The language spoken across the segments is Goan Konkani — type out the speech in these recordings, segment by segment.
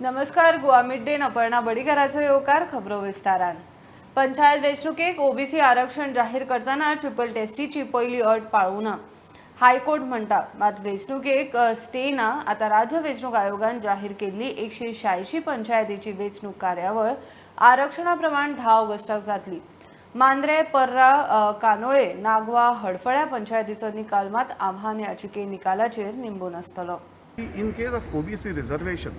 नमस्कार, गोवा मिड डेन अपर्णा बडीकराचो येवकार. खबरो विस्तारान. पंचायत वेंचणुकेक ओबीसी आरक्षण जाहीर करतना ट्रिपल टेस्टीची पयली अट पाळूं ना, हायकोर्ट म्हणटा. मात वेंचणुकेक स्टे ना. आतां राज्य वेंचणूक आयोगान जाहीर केल्ली 186 पंचायतीची वेंचणूक कार्यावळ आरक्षणा प्रमाण 10 ऑगस्टाक जातली. मांद्रे, पर्रा, कानोळे, नागवा, हडफड्या पंचायतीचो निकाल मात आव्हान याचिके निकालाचेर निंबून आसतलो. In case of OBC reservation,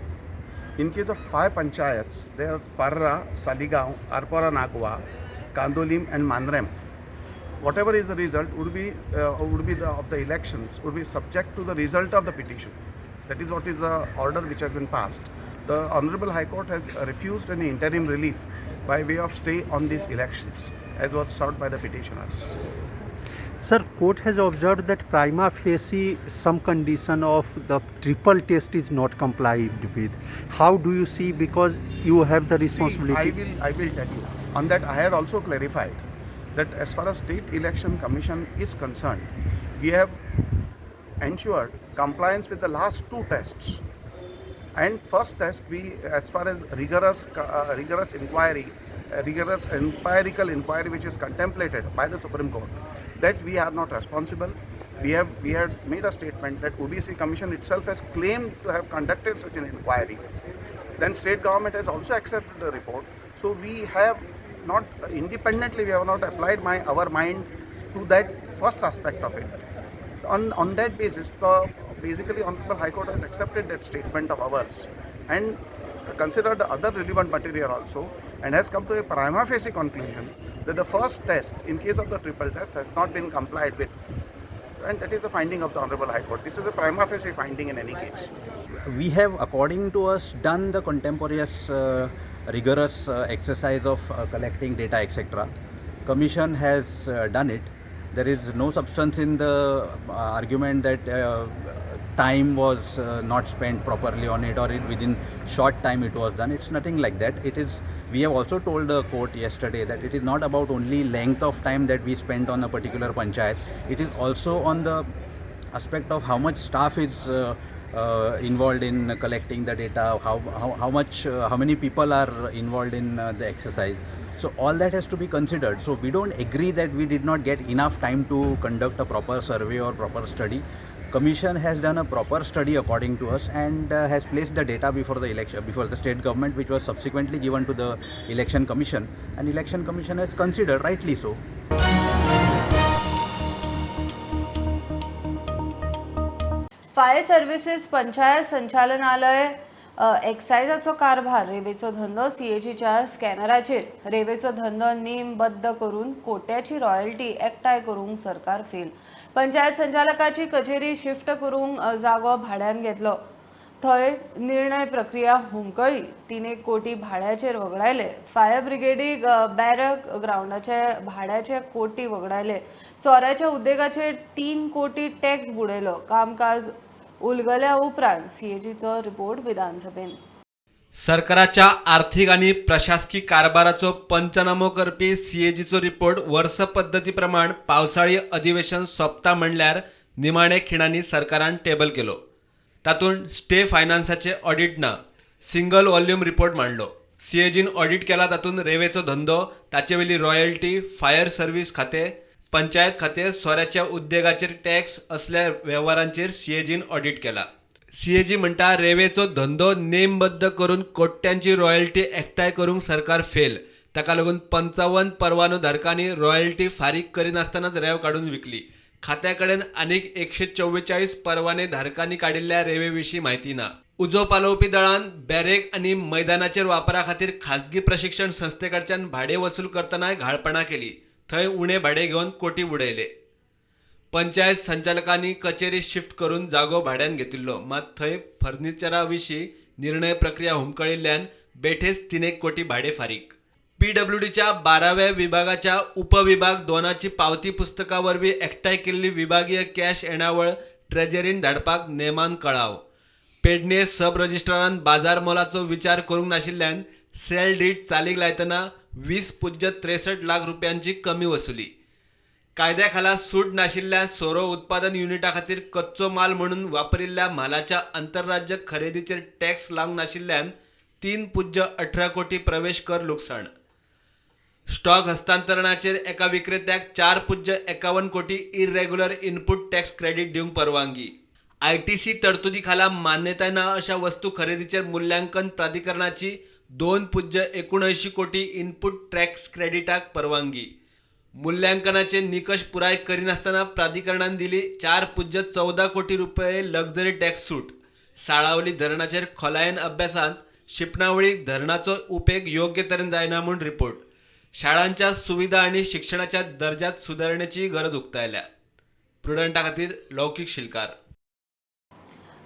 in case of 5 panchayats, they are Parra, Saligao, Arpora Nagwa, Candolim and Mandrem. Whatever is the result would be of the elections would be subject to the result of the petition. That is what is the order which has been passed. The Honorable High Court has refused any interim relief by way of stay on these elections, as was sought by the petitioners. Sir, court has observed that prima facie some condition of the triple test is not complied with. How do you see, because you have the responsibility? See, I will tell you. On that, I had also clarified that as far as State Election Commission is concerned, we have ensured compliance with the last 2 tests. And first test, we, as far as rigorous inquiry, rigorous empirical inquiry which is contemplated by the Supreme Court, that we are not responsible. We have made a statement that OBC Commission itself has claimed to have conducted such an inquiry. Then state government has also accepted the report. So we have not independently, we have not applied our mind to that first aspect of it. On that basis, the basically Honorable High Court has accepted that statement of ours and considered the other relevant material also, and has come to a prima facie conclusion that the first test in case of the triple test has not been complied with. So, and that is the finding of the Honorable High Court. This is a prima facie finding in any case. We have, according to us, done the contemporaneous rigorous exercise of collecting data, etc. Commission has done it. There is no substance in the argument that time was not spent properly on it, or within short time it was done. It's nothing like that. It is, we have also told the court yesterday that it is not about only length of time that we spent on a particular panchayat. It is also on the aspect of how much staff is involved in collecting the data, how much, how many people are involved in the exercise. So all that has to be considered. So we don't agree that we did not get enough time to conduct a proper survey or proper study. Commission has done a proper study according to us and has placed the data before the election, before the state government, which was subsequently given to the Election Commission, and Election Commission has considered, rightly so. Fire services panchayat संचालनालय एक्सायजाचो कारभार, रेवेचो धंदो सीएजीच्या स्कॅनराचेर. रेवेचो धंदो नेमबद्ध करून कोट्याची रॉयल्टी एकठांय करूंक सरकार फेल. पंचायत संचालकाची कचेरी शिफ्ट करूंक जागो भाड्यान घेतलो, थंय निर्णय प्रक्रिया हुमकळी. 3 कोटी भाड्याचेर वगडायले. फायर ब्रिगेडीक बॅरक ग्रावंडाचे भाड्याचे कोटी वगडायले. सोऱ्याच्या उद्देगाचेर 3 कोटी टॅक्स बुडयलो. कामकाज उलगल्या उपरांत सीएजीचो रिपोर्ट विधानसभेन. सरकाराच्या आर्थिक आणि प्रशासकीय कारभाराचो पंचनामो करपी सीएजीचो रिपोर्ट वर्स पद्दती प्रमाण पावसाळी अधिवेशन सोंपता म्हणल्यार निमाणे खिणांनी सरकारान टेबल केलो. तातूंत स्टे फायनान्साचे ऑडिट ना, सिंगल वॉल्यूम रिपोर्ट मांडलो. सीएजीन ऑडिट केला तातूंत रेवेचो धंदो, ताचेवेली रॉयल्टी, फायर सर्वीस खातें, पंचायत खातें, सोऱ्याच्या उद्देगाचेर टॅक्स असल्या वेव्हारांचेर सीएजीन ऑडिट केला. सीएजी म्हणटा रेवेचो धंदो नेमबद्ध करून कोट्यांची रॉयल्टी एकठांय करूंक सरकार फेल. ताका लागून 55 परवानो धारकांनी रॉयल्टी फारीक करिनासतनाच रेंव काडून विकली. खात्या कडेन आनीक 144 परवाने धारकांनी काडिल्ल्या रेवे विशीं म्हायती ना. उजो पालोवपी दळान बॅरेक आनी मैदानाचेर वापरा खातीर खाजगी प्रशिक्षण संस्थे कडच्यान भाडें वसूल करतनाय घाळपणां केली. थंय उणें भाडें घेवन कोटी बुडयले. पंचायत संचालकांनी कचेरी शिफ्ट करून जागो भाड्यान घेतिल्लो, मात थंय फर्निचरा विशीं निर्णय प्रक्रिया हुमकळिल्ल्यान बेठेच 3 कोटी भाडें फारीक. पीडब्ल्यूडीच्या 12व्या विभागाच्या उपविभाग 2ची पावती पुस्तका वरवीं एकठांय केल्ली विभागीय कॅश येणावळ ट्रेजरीन धाडपाक नेमान कळाव. पेडणे सब रजिस्ट्रारान बाजार मोलाचो विचार करूंक नाशिल्ल्यान सेल डीड चालीक लायतना 20.63 लाख रुपयांची कमी वसुली. कायद्या खाला सूट नाशिल्ल्या सोरो उत्पादन युनिटा खातीर कच्चो माल म्हणून वापरिल्ल्या म्हालाच्या आंतरराज्य खरेदीचेर टॅक्स लावंक नाशिल्ल्यान 3.18 कोटी प्रवेश कर लुकसाण. स्टॉक हस्तांतरणाचेर एका विक्रेत्याक 4.51 कोटी इरेग्युलर इनपुट टॅक्स क्रेडिट दिवंक परवानगी. ITC तरतुदी खाला मान्यताय ना अशा वस्तू खरेदीचेर मूल्यांकन प्राधिकरणाची 2.79 कोटी इनपुट टॅक्स क्रेडिटाक परवानगी. मूल्यांकनाचे निकष पुराय करिनासतना प्राधिकरणान दिली 4.14 कोटी रुपये लक्झरी टॅक्स सूट. साळावली धरणाचेर खोलायेन अभ्यासांत शिंपणावळी धरणाचो उपेग योग्य तरेन जायना म्हूण रिपोर्ट. शाळांच्या सुविधा आनी शिक्षणाच्या दर्जात सुदारणेची गरज उक्तायल्या. प्रुडंटा खातीर लौकीक शिलकार.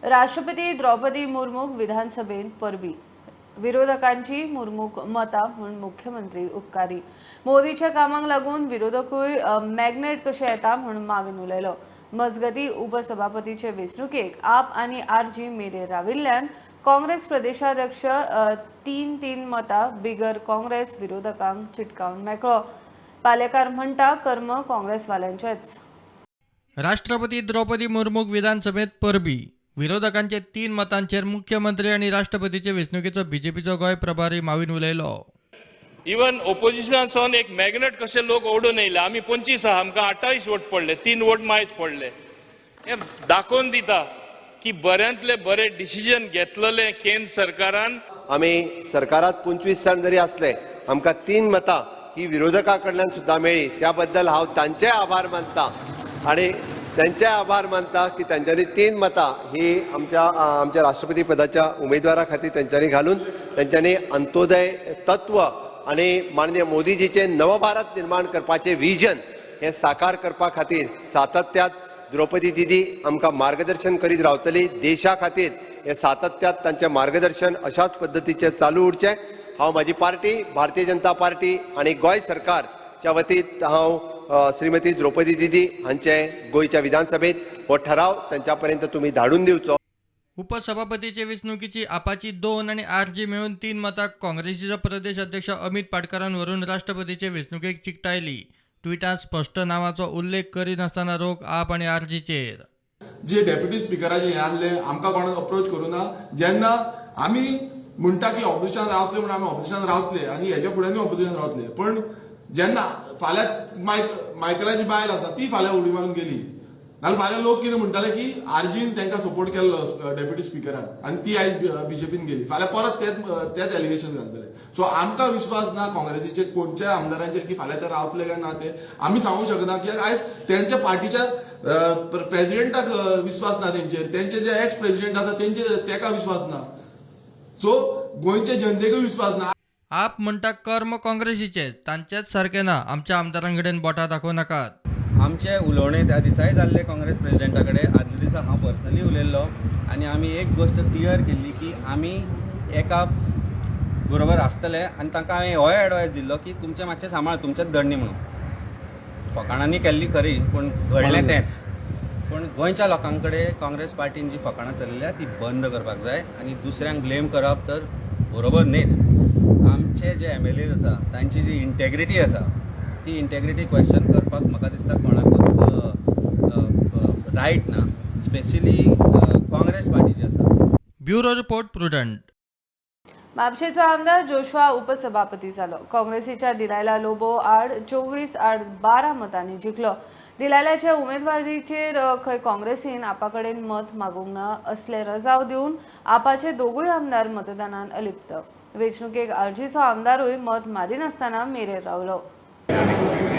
राष्ट्रपती द्रौपदी मुर्मूक विधानसभेत परबी. विरोधकांची मुर्मूक मतां म्हूण मुख्यमंत्री उपकारी. मोदीच्या कामाक लागून विरोधकूय मॅग्नेट कशे येता म्हूण माविन उलयलो. मजगती उपसभापतीचे वेंचणुकेक आप आनी आरजी मेरेर राविल्ल्यान काँग्रेस प्रदेशाध्यक्ष 3-3 मतां बिगर काँग्रेस विरोधकांक चिटकावन मेकळो. पालेकार म्हणटा कर्म काँग्रेसवाल्यांचेच. राष्ट्रपती द्रौपदी मुर्मूक विधानसभेत परबी. विरोधकांचे 3 मतांचेर मुख्यमंत्री आनी राष्ट्रपतीचे वेंचणुकेचो बीजेपीचो गोंय प्रभारी माविन उलयलो. इवन ओपोजिशनान एक मॅग्नेट कशे लोक ओडून येयले. आमी 25 आहा, आमकां 28 वोट पडले, 3 वोट मायज पडले. हे दाखोवन दिता की बऱ्यांतले बरे डिसिजन घेतलेले केंद्र सरकारान. आमी सरकारात 25 जाण जरी असले आमकां 3 मतां ही विरोधकां कडल्यान सुद्दां मेळ्ळी, त्या बद्दल हांव तांचेय आभार मानता आनी त्यांचे आभार मानता की तांच्यांनी 3 मतां ही आमच्या आमच्या राष्ट्रपती पदाच्या उमेदवारा खातीर तांच्यांनी घालून तांच्यांनी अंत्योदय तत्व आनी माननीय मोदीजीचे नवभारत निर्माण करपाचें विजन हें साकार करपा खातीर सातत्यात द्रौपदी दिदी आमकां मार्गदर्शन करीत रावतली. देशा खातीर हें सातत्यात तांचें मार्गदर्शन अशाच पद्दतीचें चालू उरचें. हांव म्हाजी पार्टी भारतीय जनता पार्टी आनी गोंय सरकारच्या वतीन हांव श्रीमती द्रौपदी दिदी हांचे गोंयच्या विधानसभेत हो ठराव तांच्या पर्यंत तुमी धाडून दिवचो. उपसभापतीचे वेंचणुकीची आपाची 2 आनी आरजी मेळून 3 मतां काँग्रेसीचो प्रदेश अध्यक्ष अमित पाटकारान व्हरून राष्ट्रपतीचे वेंचणुकेक चिकटायली. ट्विटांत स्पश्ट नांवाचो उल्लेख करिनासतना रोख आप आनी आरजीचेर. जे डेप्युटी स्पिकराचे हें आहलें आमकां कोण अप्रोच करूं ना. जेन्ना आमी म्हणटा की ऑपोजिशन रावतले म्हणून आमी ऑपोजिशन रावतले आनी हेच्या फुड्यानूय ऑपोजिशन रावतले, पण जेन्ना फाल्यां मायकलाची बायल आसा ती फाल्यां उडी मारून गेली नाल्यार फाल्यां लोक कितें म्हणटाले की आरजीन तांकां सपोर्ट केल्लो डेप्युटी स्पिकराक आनी ती आयज बीजेपीन गेली, फाल्यां परत तेच एलिगेशन घालतले. सो आमकां विश्वास ना काँग्रेसीचेर कोणच्याय आमदारांचेर की फाल्यां ते रावतले काय ना ते आमी सांगूंक शकना. कित्याक आयज तेंच्या पार्टीच्या प्रेजिडेंटाक विश्वास ना तेंचेर, तेंचे जे एक्स प्रेजिडेंट आसा तेंचे तेका विश्वास ना, सो गोंयच्या जनतेकूय विश्वास ना. आप म्हणटा कर्म काँग्रेसीचे, तांचेच सारकें ना, आमच्या आमदारां कडेन बोटां दाखोवं नाकात. आमचें उलोवणें त्या दिसाय जाल्लें काँग्रेस प्रेजिडेंटा कडेन, आदल्या दिसा हांव पर्सनली उलयल्लो आनी आमी एक गोश्ट क्लियर केल्ली की आमी एका बरोबर आसतले आनी तांकां हांवें होय एडवायस दिल्लो की तुमचें मातशें सांबाळ, तुमचेंच धडणी म्हणून. फकाणांनी केल्ली खरी पूण घडलें तेंच. पूण गोंयच्या लोकां कडेन काँग्रेस पार्टीन जी फकाणां चलयल्या ती बंद करपाक जाय आनी दुसऱ्यांक ब्लेम करप तर बरोबर न्हीच. आमचे जे MLAs आसा तांची जी इंटेग्रिटी आसा ती इंटेग्रिटी क्वेश्चन करपाक म्हाका दिसता कोणाकूच रायट ना, स्पेशली काँग्रेस पार्टीची आसा. Bureau report, Prudent. म्हापशेचो आमदार जोशुआ उपसभापती जालो. काँग्रेसीच्या डिलायला लोबो आड 24-12 मतांनी जिखलो. डिलायलाच्या उमेदवारीचेर खंय काँग्रेसीन आपा कडेन मत मागूंक ना असले रजाव दिवन आपाचे दोगूय आमदार मतदानान अलिप्त. वेंचणुकेक आरजीचो आमदारूय मत मारिनासतना मेरेर रावलो.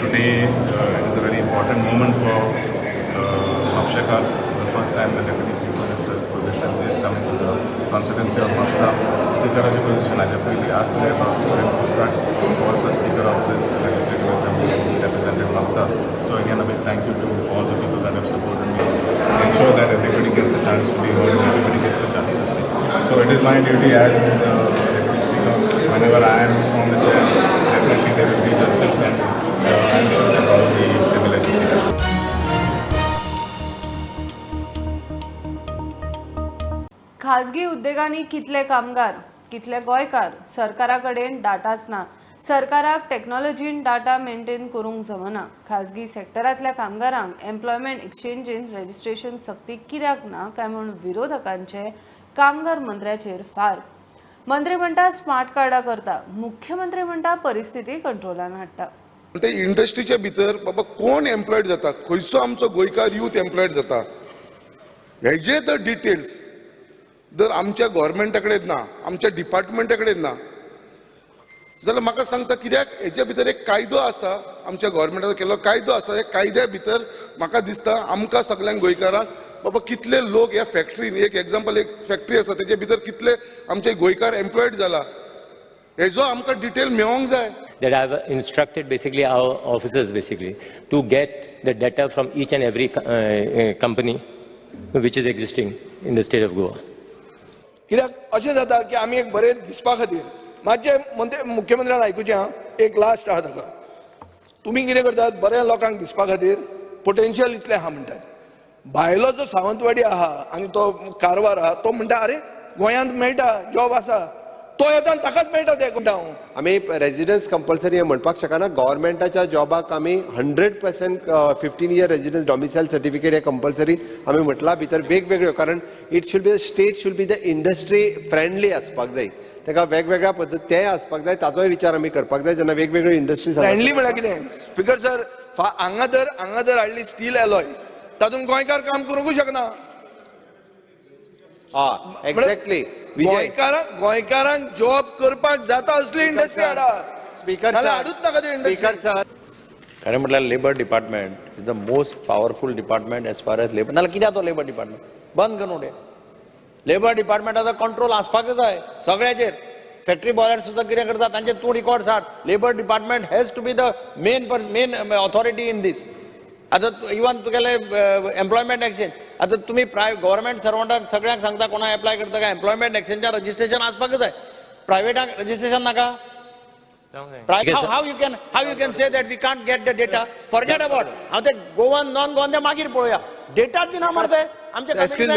Today it is a very important moment for Mapshekars. The first time the Deputy Chief Minister's position is coming to the constituency of Mapsa. Speaker's position हाज्या पयलीं आसले Suren Sisat was the speaker of this legislative assembly and he represented Mapsa. So again a big thank you to all the people that have supported me to ensure that everybody gets a chance to be heard and everybody gets a chance to speak. So it is my duty as the Deputy Speaker, whenever I am on the chair, definitely there will be justice and I am sure that all the privileges will be done. खाजगी उद्देगांनी कितले कामगार, कितले गोंयकार, सरकारा कडेन डाटाच ना. सरकाराक टॅक्नॉलॉजीन डाटा मेंटेन करूंक जमना. खाजगी सेक्टरांतल्या कामगारांक एम्प्लॉयमेंट एक्सचेंजीन रजिस्ट्रेशन सक्ती कित्याक ना काय म्हूण विरोधकांचे कामगार मंत्र्याचेर फार. मंत्री म्हणटा स्मार्ट कार्डा करता, मुख्यमंत्री म्हणटा परिस्थिती कंट्रोलान हाडटा. ते इंडस्ट्रीच्या भितर बाबा कोण एम्प्लॉयड जाता, खंयचो आमचो गोंयकार यूथ एम्प्लॉयड जाता, हेजे तर डिटेल्स जर आमच्या गव्हर्मेंटा कडेन ना, आमच्या डिपार्टमेंटा कडेन ना जाल्यार म्हाका सांगता कित्याक हेच्या भितर एक कायदो आसा, आमच्या गव्हर्मेंटाचो केल्लो कायदो आसा. ह्या कायद्या भितर म्हाका दिसता आमकां सगल्यांक गोंयकारांक बाबा कितले लोक ह्या फॅक्टरीन, एक एग्जाम्पल एक फॅक्टरी आसा तेजे भितर कितले आमचे गोंयकार एम्प्लॉयड जाला हेजो आमकां डिटेल मेळोंक जाय. That I have instructed basically our officers basically to get the data from each and every company which is existing in the state of Goa. कित्याक अशें जाता की आमी एक बरें दिसपा खातीर मातशें मुख्यमंत्र्यान आयकुचें आं, एक लास्ट आहा ताका, तुमी कितें करतात बऱ्या लोकांक दिसपा खातीर पोटेन्शियल इतलें आहा म्हणटात, भायलो जो सावंतवाडी आहा आनी तो कारवार आहा तो म्हणटा अरे गोंयांत मेळटा जॉब आसा, तो येता ताकाच मेळटा ते. आमी रेजिडन्स कंपल्सरी हें म्हणपाक शकना. गव्हर्मेंटाच्या जॉबाक आमी 100% 15 year residence domicile certificate हें कंपल्सरी आमी म्हटलां. भितर वेगवेगळ्यो, कारण it should be the state should be the industry friendly आसपाक जाय, ताका वेगवेगळ्या पद्दती तेय आसपाक जाय, ताचोय विचार आमी करपाक जाय जेन्ना वेगवेगळ्यो इंडस्ट्रीज फ्रेंडली म्हळ्यार कितें स्पीकर सर, हांगा जर हाडली स्टील एलॉय तातूंत गोंयकार काम करूंकूच शकना. एक्झॅक्टली, गोंयकारांक जॉब करपाक जाता असली इंडस्ट्री हाडा. स्पीकर सर, खरें म्हटल्यार labour department is the most powerful department as far as labour. नाल्यार कित्याक तो लेबर डिपार्टमेंट बंद करून उडय. लेबर डिपार्टमेंटाचो कंट्रोल आसपाकच जाय सगळ्याचेर. फॅक्टरी बॉयर सुद्दां कितें करता तांचे तूं रिकॉर्ड्स हाड. Labour department has to be the main authority in this. आतां इवन तुगेले एम्प्लॉयमेंट एक्सचेंज, आतां तुमी गव्हर्मेंट सर्वंटाक सगळ्यांक सांगता कोणा एप्लाय करता काय एम्प्लॉयमेंट एक्सचेंजार रजिस्ट्रेशन आसपाकच जाय, प्रायवेटाक रजिस्ट्रेशन नाका. How you can say that we can't get the data? Forget about हांव ते गोवन नॉन गोवन ते मागीर पळोवया, डेटा दिना मरे आमचे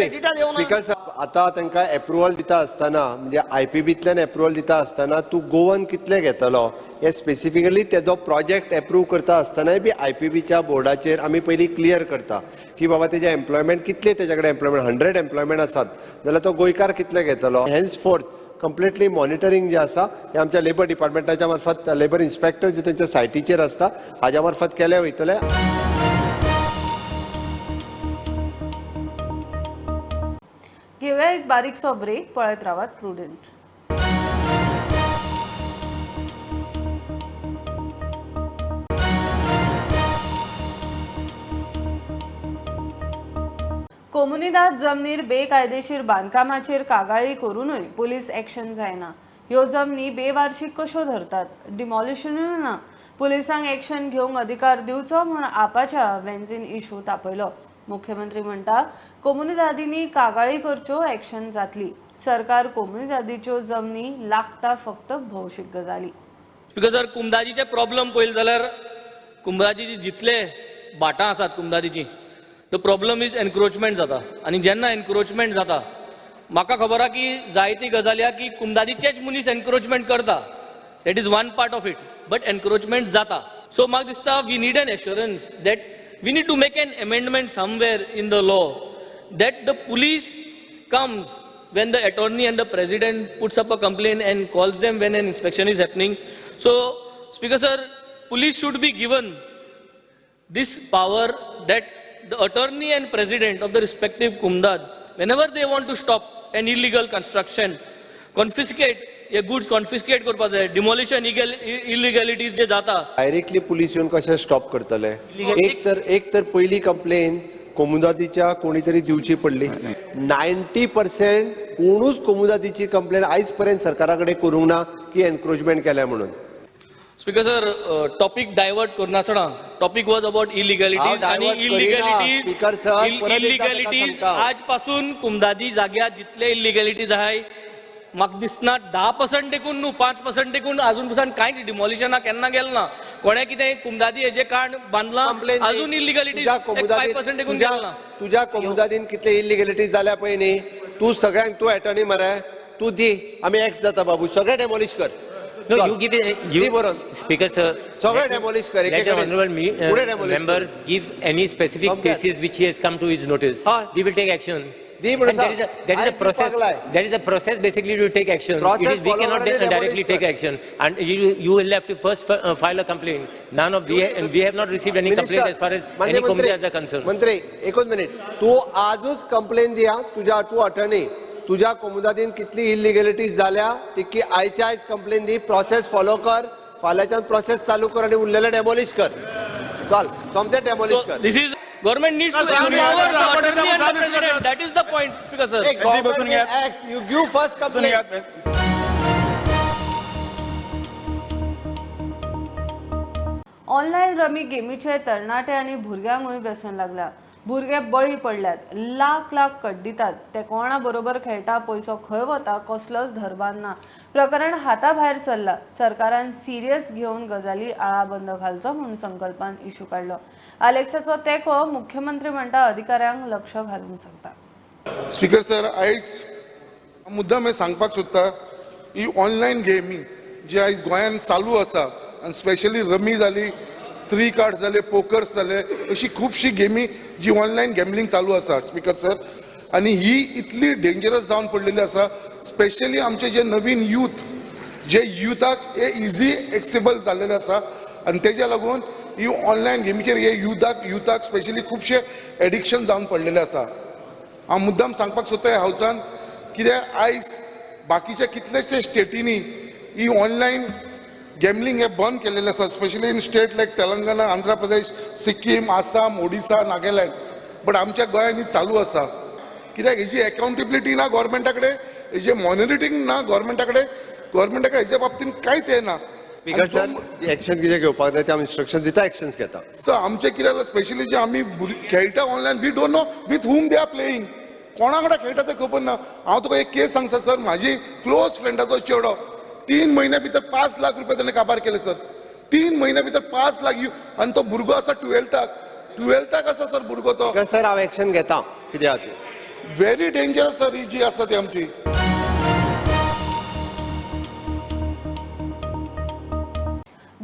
डेटा येवना. आतां तांकां एप्रुवल दिता आसतना म्हणजे आयपीबींतल्यान एप्रुवल दिता आसतना तूं गोवन कितले घेतलो हे स्पेसिफिकली तेजो प्रोजेक्ट एप्रूव करता आसतनाय बी आयपीबीच्या बोर्डाचेर आमी पयलीं क्लियर करता की बाबा तेजें एम्प्लॉयमेंट कितले, तेजे कडेन एम्प्लॉयमेंट 100 एम्प्लॉयमेंट आसात जाल्यार तो गोंयकार कितले घेतलो. हेन्स फोर्थ कंप्लिटली मॉनिटरींग जें आसा हें आमच्या लेबर डिपार्टमेंटाच्या मार्फत लेबर इन्स्पेक्टर जे तेंच्या सायटीचेर आसता हाज्या मार्फत केलें वयतलें. घेवया एक बारीकसो ब्रेक, पळयत रावात प्रुडंट. कोमुनिदाद जमनीर बेकायदेशीर बांदकामाचेर कागाळी करूनय पुलीस एक्शन जायना. ह्यो जमनी बेवारशी कश्यो धरतात, डिमॉलिशनूय ना. पुलिसांक एक्शन घेवंक अधिकार दिवचो म्हूण आपाच्या वेन्झीन इशू तापयलो. मुख्यमंत्री म्हणटा कोमुनिदादींनी कागाळी करच्यो, एक्शन जातली. सरकार कोमुनिदादीच्यो जमनी लागता फक्त भौशीक गजाली. Because जर कुमदादीचे प्रॉब्लम पळयले जाल्यार कुमदादीची जितले भाटां आसात कुमदादीची, the problem is encroachment जाता. आनी जेन्ना एनक्रोचमेंट जाता, म्हाका खबर आहा की जायती गजाली आहा की कुमदादीचेच मनीस एनक्रोचमेंट करता, that is one part of it, but encroachment जाता. सो म्हाका दिसता we need an assurance that we need to make an amendment somewhere in the law that the police comes when the attorney and the president puts up a complaint and calls them when an inspection is happening. So, Speaker sir, police should be given this power that the attorney and president of the respective Kumdad, whenever they want to stop an illegal construction, confiscate हे goods confiscate करपा जाय, demolition illegalities जे जाता. डायरेक्टली पुलीस येवन कशें स्टॉप करतले? एक तर पयली कंप्लेन कोमुनिदादीच्या कोणी तरी दिवची पडली. 90% कोणूच कोमुनिदादीची कंप्लेन आयज पर्यंत सरकारा कडेन करूंक ना की एनक्रोचमेंट केल्या म्हणून. स्पीकर सर, टॉपिक डायवर्ट करनासतना, टॉपिक वॉज अबाउट इलिगॅलिटीज आनी इलिगॅलिटीज आज पासून कुमदादी जाग्यार जितले इलिगॅलिटीज आहाय म्हाका दिसना 10% देखून न्हू 5% देखून अजून पसून कांयच डिमॉलिशनाक केन्ना गेलें ना. कोणें कितें कुमदादी हेजें काण बांदलां अजून इलिगॅलिटीज 5% देखून गेलें ना. तुज्या कोमुनिदादीन कितले इलिगॅलिटीज जाल्या पळय न्ही, तूं सगळ्यांक तूं एटर्नी मरे, तूं दी, आमी एक्ट जाता बाबू, सगळें डेमोलिश कर. No, you give it, you, Speaker sir, let the honorable member give any specific cases which he has come to his notice. We will take action. दी म्हणून And there is a process. There is a process basically to take action. Process It is, we follow cannot करून आणि directly demolish take action, and you will have to first file a complaint. None of we and we have not received any complaint as far as any complaints are concerned. मंत्री एकूच मिनिट, तूं आजूच कंप्लेन दिया तुज्या तूं अटर्नी तुज्या कोमुदादीन कितली इलिगलिटीज जाल्या तितकी आयच्या आयज कंप्लेन दी, प्रोसेस फॉलो कर, फाल्यांच्यान प्रोसेस चालू कर आनी उरलेलें डेमोलिश कर. चल सोमतें डेमोलिश कर. This is government needs to empower the attorney and the president. That is the point, Speaker sir. Government act, you give first complaint. Online rummy गेमीचे तरणाटे आनी भुरग्यांकूय व्यसन लागला. भुरगे बळी पडल्यात, लाख लाख कड्डितात, ते कोणा बरोबर खेळटा, पयसो खंय वता कसलोच धरबान ना. प्रकरण हाता भायर चल्ला. सरकारान सिरियस घेवन गजाली आळाबंद घालचो म्हूण संकल्पान इशू काडलो. आलेक्साचो तेंको मुख्यमंत्री म्हणटा अधिकाऱ्यांक लक्ष घालूंक सांगता. स्पीकर सर, आयज मुद्दाम हें सांगपाक सोदता, ही ऑनलायन गेमी जी आयज गोंयांत चालू आसा आनी स्पेशली रमी जाली, थ्री कार्ड जाले, पोकर्स जाले, अशी खुबशी गेमी जी ऑनलायन गॅमलिंग चालू आसा स्पीकर सर. आनी ही इतली डेंजरस जावन पडलेली आसा, स्पेशली आमचे जे नवीन यूथ, जे युथाक हे इजी एक्सेबल जाल्लेले आसा आनी तेज्या लागून ही ऑनलायन गेमीचेर हे युथाक स्पेशली खुबशे एडिक्शन जावन पडलेले आसा. हांव मुद्दाम सांगपाक सोदता ह्या हावसान, कित्याक आयज बाकीच्या कितलेशे स्टेटींनी ही ऑनलायन गॅमलिंग हे बंद केलेलें आसा, specially in state like Telangana, Andhra Pradesh, Sikkim, Assam, Odisha, Nagaland. But आमच्या गोंयांत ही चालू आसा. कित्याक हेजी एकाउंटेबिलिटी ना गव्हर्मेंटा कडेन, हेजें मॉनिटरींग ना गव्हर्मेंटा कडेन, गव्हर्मेंटा कडेन हेच्या बाबतींत कांयच हें ना. स्पीकर सर, एक्शन कितें घेवपाक जाय ते आमी इन्स्ट्रक्शन दिता, एक्शन्स घेता. सो आमचें कितें जालां, स्पेशली जे आमी खेळटा online, we don't know with whom they are playing, कोणा कडेन खेळटा तें खबर ना. हांव तुका एक केस सांगता सर, म्हाजी क्लोज फ्रेंडाचो चेडो 3 म्हयन्या भितर 5 लाख रुपया ताणें काबार केले सर. 3 म्हयन्या भितर 5 लाख. आनी तो भुरगो आसा 12th आसा सर भुरगो तो. सर हांव एक्शन घेता कितें आहा तें. व्हेरी डेंजरस सर ही जी आसा ती आमची.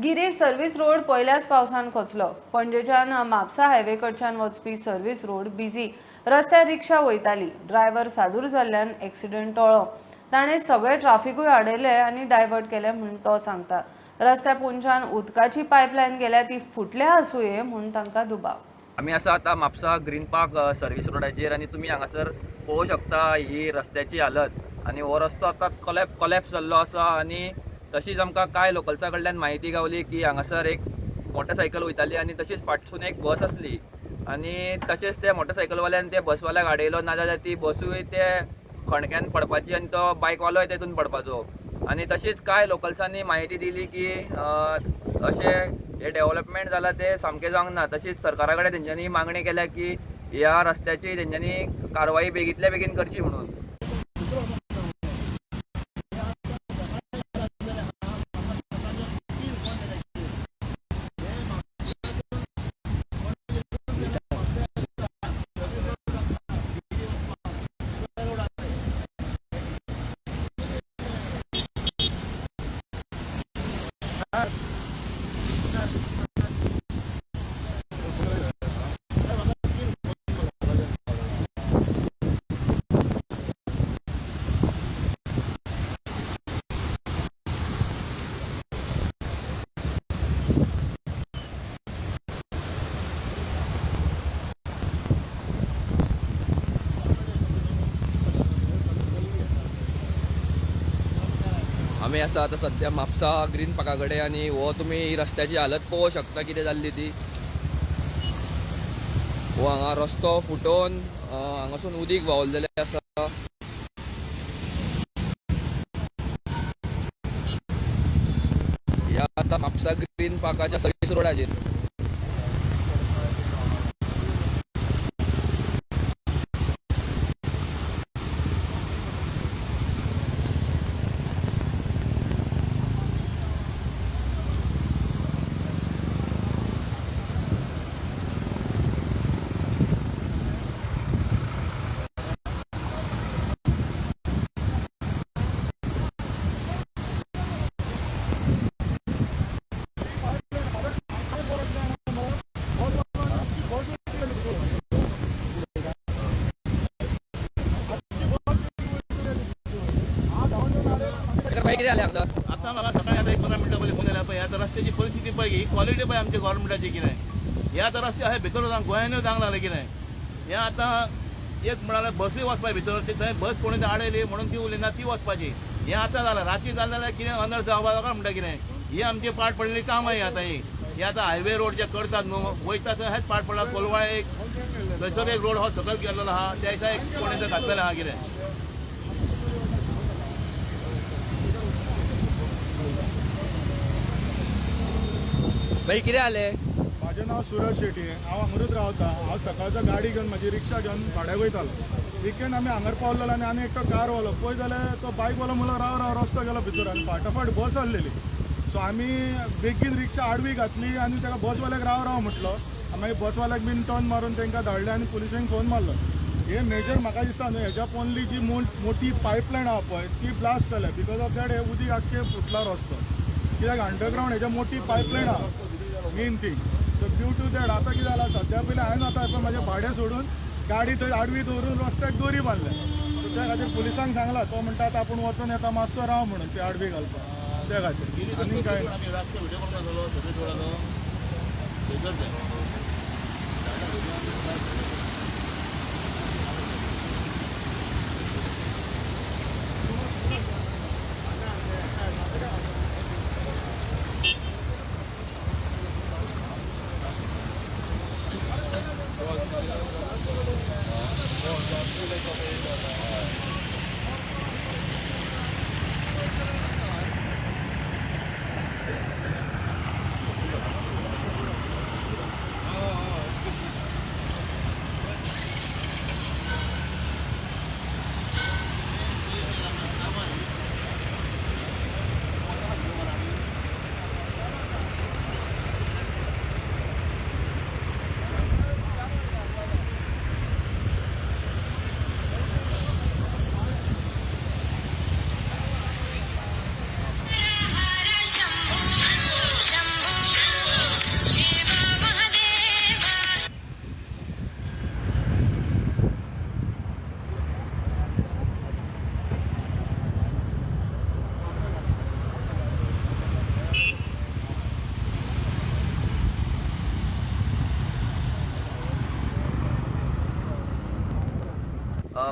गिरी सर्व्हिस रोड पयल्याच पावसान कोसलो. पणजेच्यान म्हापसा हायवे कडच्यान वचपी सर्व्हिस रोड बिझी. रस्त्यार रिक्षा वयताली. ड्रायव्हर सादूर जाल्ल्यान एक्सिडंट टळ्ळो. ताणें सगळे ट्राफिकूय आडयले आनी डायवर्ट केले म्हूण तो सांगता. रस्त्या पोंच्यान उदकाची पायपलायन गेल्या ती फुटल्या आसुये म्हूण तांकां दुबाव. आमी आसा आतां म्हापसा ग्रीन पार्क सर्वीस रोडाचेर आनी तुमी हांगासर पळोवंक शकता ही रस्त्याची हालत आनी हो रस्तो आतां कॉलॅप्स जाल्लो आसा. आनी तशीच आमकां कांय लोकल्सां कडल्यान म्हायती गावली की हांगासर एक मोटरसायकल वयताली आनी तशीच फाटसून एक बस आसली आनी तशेंच ते मोटरसायकलवाल्यान ते बसवाल्याक आडयलो, नाजाल्यार ती बसूय ते खणक्यान पडपाची आनी तो बायकवालोय तेतून पडपाचो. आनी तशीच कांय लोकल्सांनी म्हायती दिली की अशें हे डेवलपमेंट जालां तें सामकें जावंक ना. तशीच सरकारा कडेन तेंच्यांनी मागणी केल्या की ह्या रस्त्याची तेंच्यांनी कारवाई बेगींतल्या बेगीन करची म्हणून. आमी आसा आतां सद्या म्हापसा ग्रीन पार्का कडेन आनी हो तुमी रस्त्याची हालत पळोवंक शकता कितें जाल्ली ती. हो हांगा रस्तो फुटोवन हांगासून उदीक व्हांवलेलें आसा. ह्या आतां म्हापसा ग्रीन पार्काच्या सर्वीस रोडाचेर. भाई, कितें जालें हांगासर? आतां म्हाका सकाळी आतां एक 15 मिनटां पयलीं फोन येयला पळय, आतां रस्त्याची परिस्थिती पळय, ही क्वॉलिटी पळय आमच्या गव्हर्मेंटाची कितें. हे आतां रस्ते अशे भितर गोंयानूय जावंक लागले कितें. हें आतां एक म्हळ्यार बसूय वचपा भितर, ती थंय बस कोणी आडयली म्हणून ती उरली ना, ती वचपाची. हें आतां जालां, राती जालें जाल्यार कितें अनर्थ जावपा नाका म्हणटा कितें. ही आमची पाड पडलेली कामां ही आतां ही. हे आतां हायवे रोड जे करतात न्हू वयता थंय हेच पाड पडला. कोलवाळे एक थंयसर एक रोड हो सकयल गेल्लो आहा, त्या दिसा एक कोणी घातलेलें आहा कितें. भाई कितें जालें? म्हाजें नांव सुरज शेटी, हांव हांगारूच रावता. हांव सकाळचो गाडी घेवन म्हाजी रिक्षा घेवन भाड्याक वयतालो. विकेंड आमी हांगार पावलेलो आनी आनी एकटो कारवालो पळय जाल्यार तो बायकवालो म्हणलो राव राव रस्तो गेलो भितर आनी फाटाफाट बस आहलेली. सो आमी बेगीन रिक्षा आडवी घातली आनी ताका बसवाल्याक राव राव म्हटलो. मागीर बसवाल्याक बीन टर्न मारून तांकां धाडले आनी पुलिशेंक फोन मारलो. हे मेजर म्हाका दिसता न्हू हेज्या पोनली जी मोठी पायपलायन आहा पळय ती ब्लास्ट जाल्या. Because of that हे उदीक आख्खें फुटला रस्तो, कित्याक अंडरग्रावंड हेज्या मोठी पायपलायन आहा main thing. So due to that आतां कितें जालां, सद्या पयलीं हांवें आतां पळय म्हाजें भाडें सोडून गाडी थंय आडवी दवरून रस्त्याक दोरी बांदल्या. सो त्या खातीर पुलिसांक सांगलां, तो म्हणटा आतां आपूण वचोन येता मातसो राव म्हणून ती आडवी घालपाक, त्या खातीर आनी कांय ना.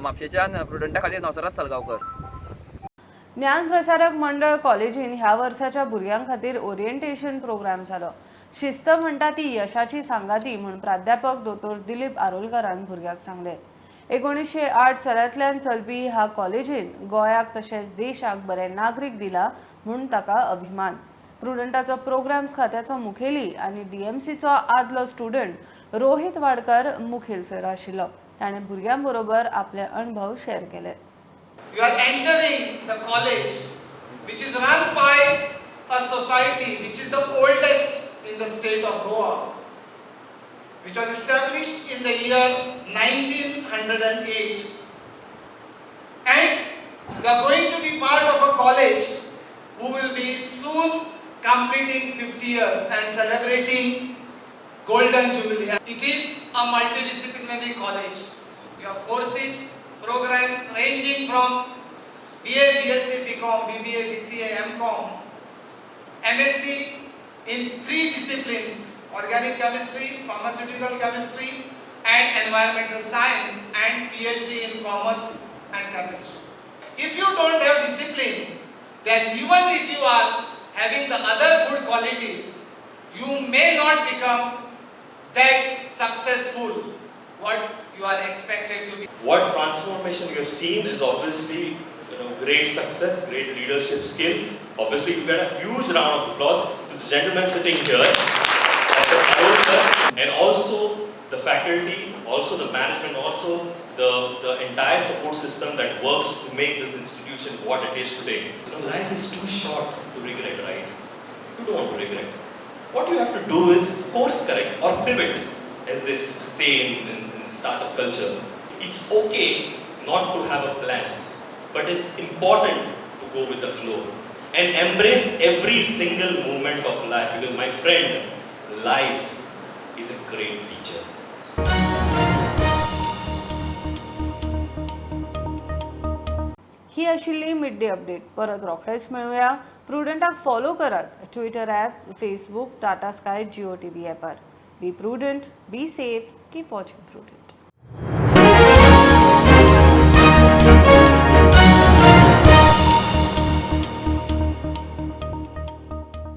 म्हापशेच्यान प्रुडंटा खातीर नवसराज सालगांवकर. ज्ञान प्रसारक मंडळ कॉलेजीन ह्या वर्साच्या भुरग्यां खातीर ओरिएंटेशन प्रोग्राम जालो. शिस्त म्हणटा ती यशाची सांगाती म्हूण प्राध्यापक दोतोर दिलीप आरोलकरान भुरग्यांक सांगलें. 1908 सालांतल्यान चलपी ह्या कॉलेजीन गोंयाक तशेंच देशाक बरे नागरीक दिला म्हूण ताका अभिमान. प्रुडंटाचो प्रोग्राम्स खात्याचो मुखेली आनी डीएमसीचो आदलो स्टुडंट रोहित वाडकर मुखेल सोयरो आशिल्लो. ताणें भुरग्यां बरोबर आपले अणभव शेअर केले. You are entering the college which is run by a society which is the oldest in the state of Goa, which was established in the year 1908, and you are going to be part of a college who will be soon completing 50 years and celebrating Golden Jubilee. It is a multidisciplinary college. You have courses, programs ranging from BA, BSc, BCom, BBA, BCA, MCom, MSc in 3 disciplines: organic chemistry, pharmaceutical chemistry and environmental science, and PhD in commerce and chemistry. If you don't have discipline, then even if you are having the other good qualities, you may not become that successful what you are expected to be. What transformation you have seen is obviously, great success, great leadership skill. Obviously, you get a huge round of applause to the gentleman sitting here, Dr. Arolkar, and also the faculty, also the management, also the entire support system that works to make this institution what it is today. Life is too short to regret, right? You don't want to regret. What you have to do is course correct or pivot, as they say in startup culture. It's okay not to have a plan, but it's important to go with the flow and embrace every single moment of life, because my friend, life is a great teacher. ही आशिल्ली मिड डे अपडेट. परत रोखडेच मेळुया. प्रुडंटाक फॉलो करात Twitter app, Facebook, Tata Sky, Jio TV ॲपार. Be prudent, be safe, keep watching Prudent.